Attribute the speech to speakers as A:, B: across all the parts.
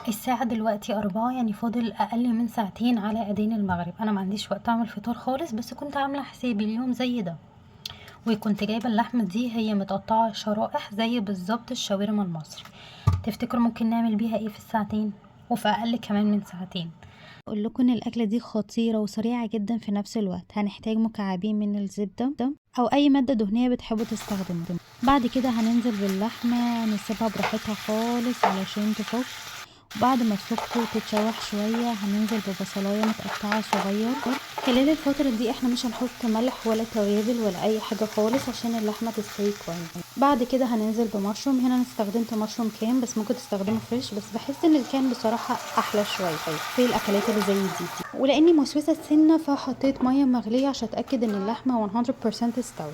A: الساعة دلوقتي 4، يعني فاضل أقل من ساعتين على أذان المغرب. أنا ما عنديش وقت أعمل فطار خالص، بس كنت عاملة حسابي اليوم زي ده، وكنت جايبة اللحمة دي هي متقطعة شرائح زي بالظبط الشاورما المصري. تفتكروا ممكن نعمل بيها ايه في الساعتين وفي أقل كمان من ساعتين؟
B: اقول لكم ان الاكلة دي خطيرة وسريعة جدا في نفس الوقت. هنحتاج مكعبين من الزبدة او اي مادة دهنية بتحبوا تستخدموها. بعد كده هننزل باللحمه، نسيبها براحتها خالص علشان تفك. بعد ما تفك وتتشوح شوية هننزل ببصلايه متقطعه صغير. خلال الفترة دي احنا مش هنحط ملح ولا توابل ولا اي حاجة خالص عشان اللحمة تستوي كويس. بعد كده هننزل بمشروم. هنا انا استخدمت mushroom can، بس ممكن تستخدمه fresh، بس بحس ان ال can بصراحة احلى شوية في الاكلات اللي زي دي. ولاني موسوسه السنة فحطيت مية مغليه عشان اتاكد ان اللحمة 100% استوت.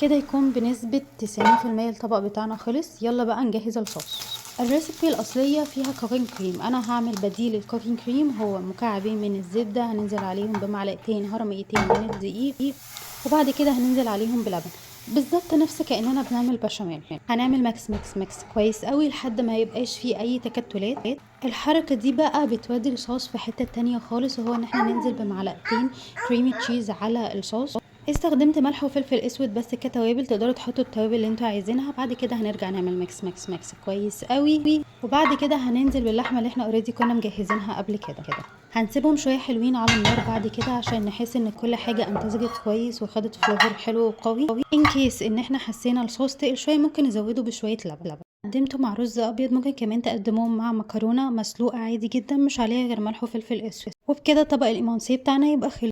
B: كده يكون بنسبة 90% الطبق بتاعنا خلص. يلا بقى نجهز الصوص. ال recipe الأصلية فيها cooking cream، أنا هعمل بديل ال cooking cream، هو مكعبين من الزبدة هننزل عليهم بمعلقتين هرميتين من الدقيق، وبعد كده هننزل عليهم بلبن بالظبط نفس كأننا بنعمل بشاميل. هنعمل mix mix mix كويس قوي لحد ما يبقاش فيه أي تكتلات. الحركة دي بقى بتودي الصوص في حتة تانية خالص، وهو ان احنا ننزل بمعلقتين creamy cheese على الصوص. استخدمت ملح وفلفل اسود بس كتوابل، تقدروا تحطوا التوابل اللي انتوا عايزينها. بعد كده هنرجع نعمل mix mix mix كويس قوي، وبعد كده هننزل باللحمه اللي احنا already كنا مجهزينها قبل كده. هنسيبهم شوية حلوين على النار بعد كده عشان نحس ان كل حاجة امتزجت كويس وخدت flavor حلو وقوي. in case ان احنا حسينا الصوص تقل شوية ممكن نزوده بشوية لبن. قدمته مع رز ابيض، ممكن كمان تقدموه مع مكرونه مسلوقة عادي جدا مش عليها غير ملح وفلفل اسود. وبكده طبق الايمانسي بتاعنا يبقى خلص.